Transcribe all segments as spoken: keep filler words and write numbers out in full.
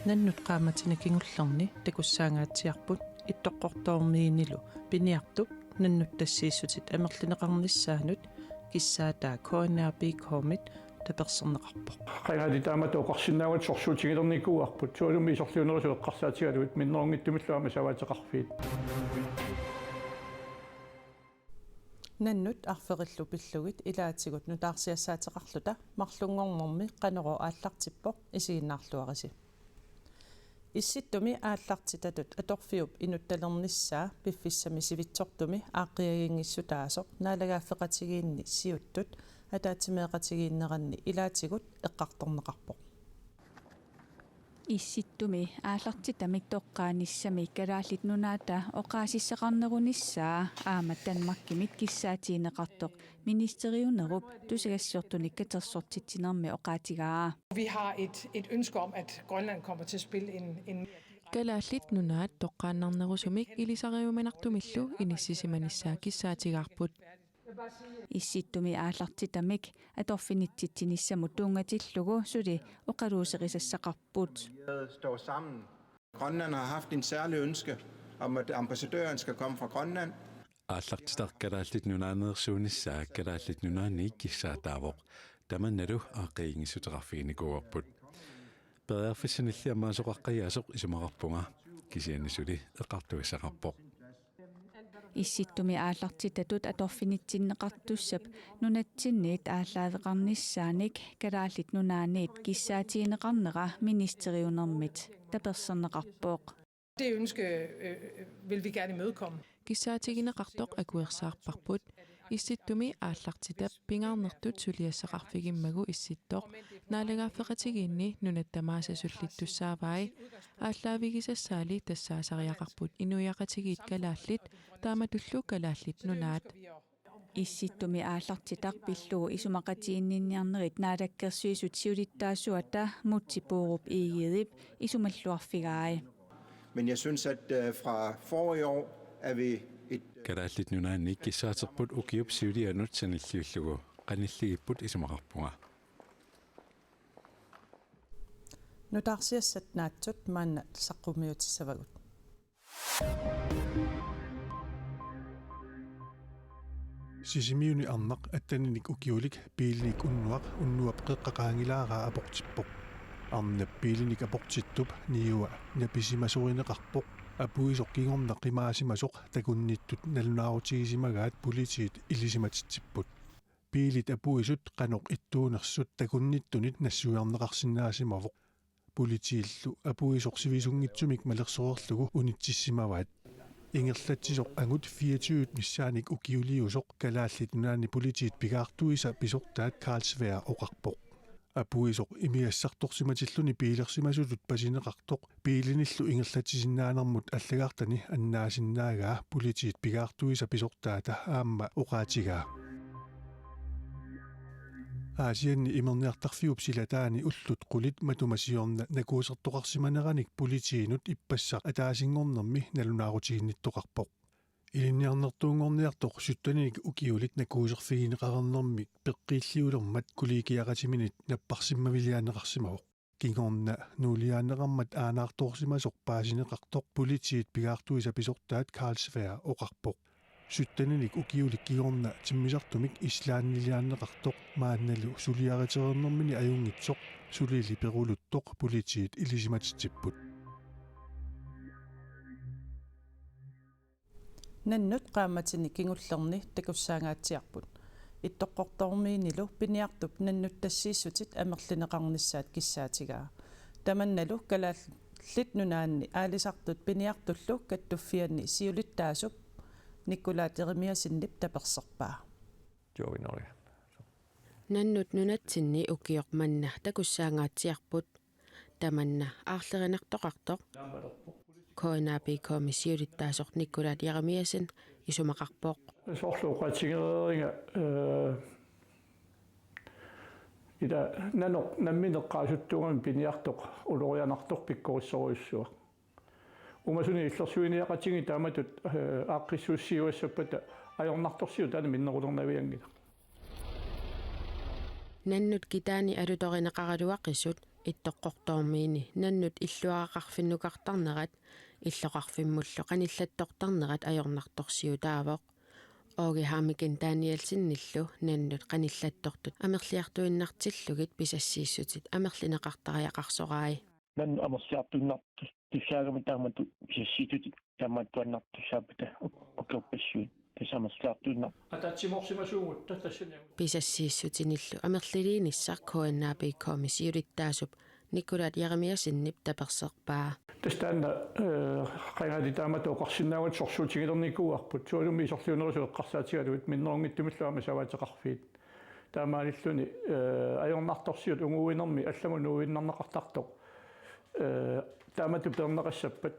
Nannut qaammatini kingullerni takussaangaatsiarput Ittoqqortoormiinilu piniartup nannuttassiissutit amerlineqarnissaanut kissaataa K N A P K-mit taperserneqarpoq. Qangali taamatut oqarsinnaavat sorsuutigilernikuuarput, soorlumi isorliunerusut eqqarsaatigalugit minnerunngitsumillu aamma savaateqarfiit. Nannut arferillu pillugit ilaatigut nutaarsiassaateqarluta marlunngornermi Qanorooq aallartippoq, isiginnaarluarisi. Issittumi aallartitatut atorfiup inuttalernissaa piffissami sivitsortumi aaqqiagiinngissutaasoq naalagaaffeqatigiinni siuttut ataatsimeeqatigiinneranni ilaatigut eqqartorneqarpoq. Issittumi aallartitamik toqqaanissami Kalaallit Nunaata oqaasissaqarnerunissaa aamma Danmarkimit kissaatigineqartoq ministeriunerup tusagassiortunik katersortitsinermi oqaatigaa. Vi har et, et ønske om, at Grønland kommer til at spille en, en mere direkte Kalaallit Nunaat toqqaannarnerusumik ilisariuminartumillu inissisimanissaa kissaatigaarput. Issittumi aallartitamik atorfinitsitsinissamut tunngatillugu suli oqaluuserisassaqarput. Står sammen. Grønland har haft en særlig ønske om, at ambassadøren skal komme fra Grønland. Aallartitaq Kalaallit Nunaaneersuunissaa Kalaallit Nunaanniit kissaataavoq. Tamannalu aaqqiinngissuteqarfiginikuuarput. Periarfissanilli ammaasoqaqqajaasoq isumaqarpunga, kisianni suli eqqartugassaqarpoq. Issittumi aallartitatut atorfinitsinneqartussap nunatsinniit aallaaveqarnissaanik Kalaallit Nunaanniit kissaatigineqarnera ministeriunermit taperserneqarpoq. Det ønske, øh, vil vi gerne imødekomme. Kissaatigineqartoq akuersaarparput. Issittumi aallartitap pingaarnertut suliassaqarfigimmagu Issittoq naalagaaffeqatigiinni nunatta tamaasa sullittussaavai. Aallaavigisassaali tassaasariaqarput inuiaqatigiit kalaallit taamatullu Kalaallit Nunaat. Issittumi aallartitaq pillugu isumaqatiginninniarnerit Naalakkersuisut siulittaasuata Múte Bourup Egedep isumalluarfigai. Men jeg synes, at, øh, fra forrige år er vi et, øh, Kalaallit Nunaanni kissaaterput ukiup siulianut sanilliullugu qanilligipput isumaqarpunga. Nutaarsiassat naatsut maanna saqqummiutissavagut. Sisimiuni arnaq atteninik ukiulik biilinik unnuaq unnuap qeqqa qaangilaaraa aportippoq. Arnap biilinik aportittup niua napisimasorineqarpoq. Apuisoq kingorna qimaasimasoq takunnittut nalunaarutigisimagaat politiit ilisimatitsipput. Biilit apuisut qanoq ittuunersut takunnittunit nassuiarneqarsinnaasimavoq. Politiillu apuisoq sivisunngitsumik malersoreerlugu unitsissimavaat. Ingerlatsisoq angut fireogtyve missaannik ukiuliusoq Kalaallit Nunaanni Politiit pigaartuisa pisortaat Carl Sværd oqarpoq. Apuisoq imigassartorsimatilluni biilersimasutut pasineqartoq biilinillu ingerlatsisinnaanermut allagartani annaasinnaagaat Politiit pigaartuisa pisortaata aamma oqaatigaa. Aasianni imerniartarfiup silataani ullut qulit matuma siorna nakuusertoqarsimaneranik politiinut ippassaq ataasinngornermi nalunaarutiginnittoqarpoq. Ilinniarnertuunngorniartoq sytteninik ukiulik nakuuserfigineqareernermik peqqiilliulermat kollegiaqatiminit napparsimmaviliaanneqarsimavoq. Kingorna nuuliaanneqarmat aanaartoorsimasoq paasineqartoq Politiit pigaartuisa pisortaat Carl Sværd oqarpoq. Sytteninik ukiulik kingorna timmisartumik Islandiliaanneqartoq maannalu suliaritereernermini ajunngitsoq sulili peruluttoq politiit ilisimatitsipput. Nannut qaammatini kingullerni takussaangaatsiarput. Ittoqqortoormiinilu piniartup nannuttassiissutit amerlineqarnissaat kissaatigaa. Tamannalu Kalaallit Nunaanni aalisartut piniartullu kattuffianni siulittaasup Nikolaj Jeremiassenip taperserpaa. Joe i Norge. Nannut nunatsinni ukioq manna takussaangaatsiarput. Tamanna aarlerinartoqartoq K N A P K-mi siulittaasoq Nikolaj Jeremiassen isumaqarpoq. Soorlu oqaatigereeriga, eh, ila nanoq nammineq qaasuttuugami piniartoq ulorianartoq pikkorissorujussuaq. Uumasunik illersuiniaqatigiit taamatut, eh, aaqqissuussiuassappata ajornartorsiut taanna minnerulernavianngilaq. Nannut kitaani alutorineqaraluaqisut Ittoqqortoormiini nannut illuaraqarfinnukartarnerat illoqarfimmullu qanillattortarnerat ajornartorsiutaavoq. Aage Hammiken Danielsenillu nannut qanillattortut amerliartuinnartillugit pisassiissutit amerlineqartariaqarsorai. Nannut amerliartuinnartussaagami taamatut pisassiissutit taamaattuinnartussaappata ukiorpassuit tassa amerliartuinnartut. Ataatsimoorsimasuugutta tassaniagut. Pisassiissutinillu amerliliinissaq K N A P K-mi siulittaasup Nikolaj Jeremiassenip taperserpaa. Tassa taanna, eh, qangali taamatut oqarsinnaavat sorsuutigilernikuuarput. Sualummik isorliunerusut eqqarsaatigalugit minnerunngitsumillu aamma savaateqarfiit. Taamaalilluni, eh, ajornartorsiut unguinermi allamut nuuinnarneqartartoq. Eh, taamatut peerneqassappat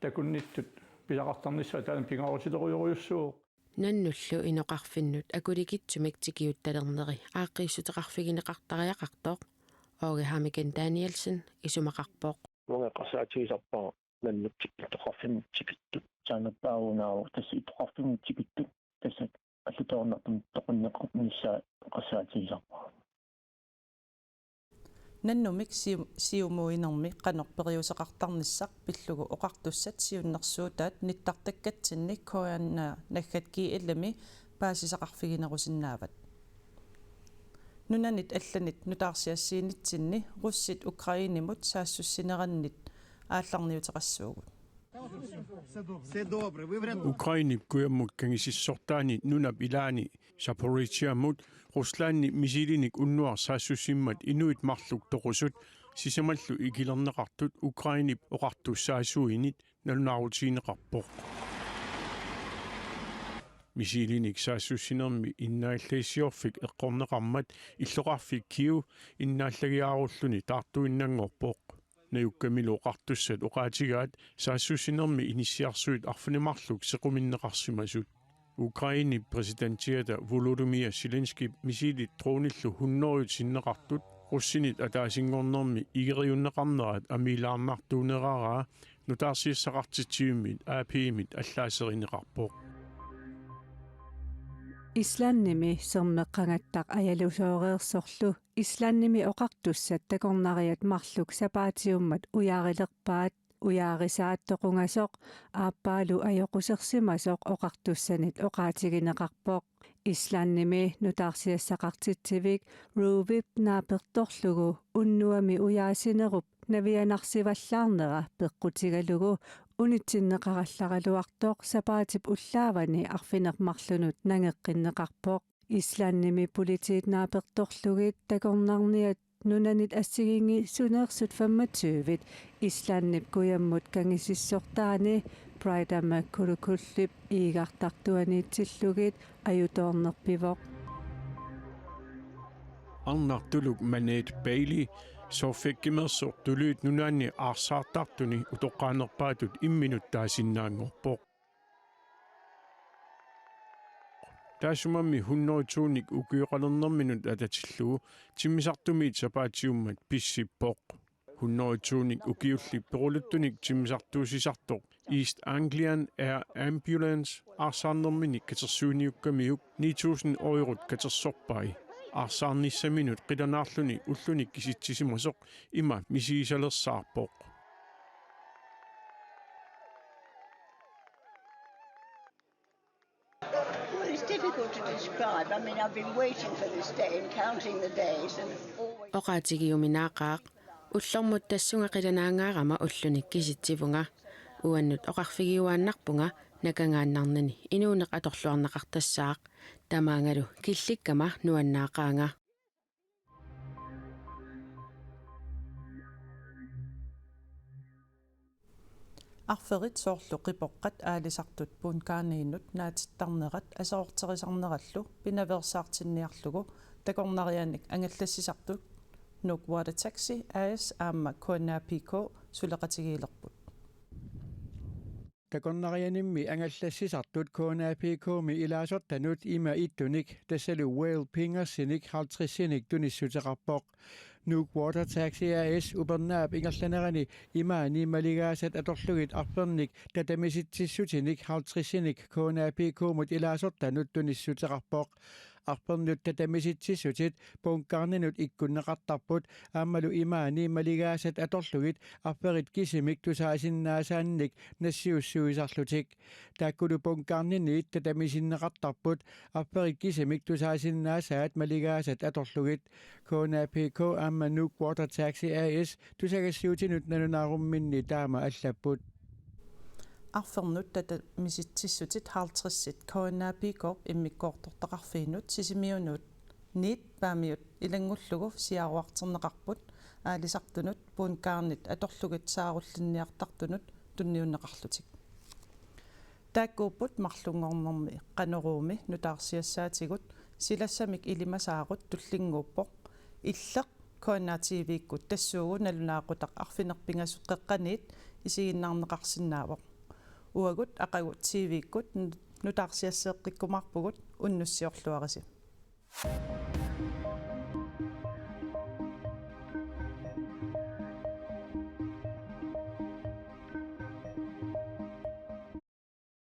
takunnittut pisaqartarnissaat taanna pingaarutilerujorujussuuvoq. Nannullu inoqarfinnut akulikitsumik tikiuttalerneri aaqqiissuteqarfigineqartariaqartoq Aage Hammiken Danielsen isumaqarpoq. Uanga eqqarsaatigisarpara nannut ittoqqarfimmut tikittut. Saanerpaarunaavoq tassa ittoqqarfimmut tikittut. Tassa allattoornartumik toqunneqarnissaa eqqarsaatigisarpara. Nannumik siu-, siumuinermi qanoq periuseqartarnissaq pillugu oqartussat siunnersuutaat nittartakkatsinni K N A naggat G L-imi paasisaqarfiginerusinnaavat. Nunanit allanit nutaarsiassiinitsinni russit Ukrainemut saassussinerannit aallarniuteqassuugut. Ukrainep kujammut kangisissortaani nunap ilaani Zaporizhzhiamut Ruslandip missiilinik unnuaq saassussimmat inuit marluk toqusut sisamallu ikilerneqartut Ukrainep oqartussaasuinit nalunaarutigineqarpoq. Missiilinik saassussinermi innaallassiorfik eqqorneqarmat illoqarfik Kyiv innaallagiaarulluni taartuinnanngorpoq. Najukkamilu oqartussat oqaatigaat saassussinermi inissiarsuit arfineq-marluk sequminneqarsimasut. Ukrainep præsidentiata Volodymyr Zelenskyp missiilit dronillu hundrede sinneqartut russinit ataasinngornermi igeriunneqarnerat amiilaarnartuuneraraa nutaarsiassaqartitsivimmit A P-mit allaaserineqarpoq. Islandimi sermeqqagattaq ajalusooreersorlu Islandimi oqartussat takornariat marluk sapaatiummat ujaarilerpaat. Ujaarisaat toqungasoq aappaalu ajoqusersimasoq oqartussanit oqaatigineqarpoq. Islandimi nutaarsiassaqartitsivik Ruuvip naapertorlugu unnuami ujaasinerup navianarsivallaarnera peqqutigalugu unitsinneqarallaraluartoq sapaatip ullaavani arfineq-marlunut nangeqqinneqarpoq. Islandimi politiit naapertorlugit takornarniat nunanit assigiinngitsuneersut femogtyve Islandip kujammut kangisissortaani Breiðamerkurkullip iigartartuaniitillugit ajutoornerpivoq. Arnartuluk Manet Bailey Soffekkimeersoq Tuluit Nunaanni aarsaartartuni utoqqaanerpaatut imminut taasinnaanngorpoq. Taassumami hundrede to-nik ukioqalernerminut atatillugu timmisartumiit sapaatiummat pissippoq. Hundrede to-nik ukiulli peruluttunik timmisartuussisartoq East Anglian Air Ambulance aarsaarnermini katersuiniukkamiuk ni tusind eurot katersorpai. Aarsaarnissaminut qilanaarluni ulluni kisitsisimasoq ima misigisalersaarpoq. Well, it's difficult to describe. I mean, I've been waiting for this day and counting the days and always. Oqaatigiuminaaqaaq, ullormut tassunga qilanaangaarama ulluni kisitsivunga. Uannut oqarfigiuaannarpunga nakagaannarnani inuuneq atorluarneqartassaaq, tamaangalu killikkama nuannaaqaanga. Arferit soorlu qipoqqat aalisartut Bun Kaniinut naatittarnerat aserorterisarnerallu pinaveersaartinniarlugu takornarianik angallassisartut Nuuk Water Taxi A/S aamma K N A P K suleqatigiilerput. Takornarianimmi angallassisartut K N A P K-mi ilaasortanut ima ittunik tassalu Whale Pingersinik halvtredsinik tunissuteqarpoq. Nuuk Water Taxi A/S upernaap ingerlanerani imaani maligaasat atorlugit arfernik tatamisitsissutinik halvtredsinik K N A P K-mut ilaasortanut tunissuteqarpoq. Arfernut tatamisitsissutit bunkerninut ikkunneqartarput aammalu imaani maligaasat atorlugit arferit kisimik tusaasinnaasaannik nassiussuisarlutik. Taakkulu bunkerninit tatamisinneqartarput arferit kisimik tusaasinnaasaat maligaasat atorlugit. K N A P K aamma Nuuk Water Taxi A/S tusagassiuutinut nalunaarumminni taama allapput. Arfernut tatamisitsissutit halvtredsit K N A P K-p immikkoortortaqarfiinut Sisimiunut niit Paamiut ilanngullugu siaruarterneqarput aalisartunut bunkerninit atorlugit saarullinniartartunut tunniunneqarlutik. Taakkuupput marlunngornermi Qanoruumi nutaarsiassaatigut, silassamik ilimasaarut tullinnguuppoq. Illeq K N R T V-kkut tassuugu nalunaaqutaq arfineq-pingasut qeqqaniit isiginnaarneqarsinnaavoq. Uagut aqagu T V-kkut nutaarsiasseeqqikkumaarpugut, unnussiorluarisi.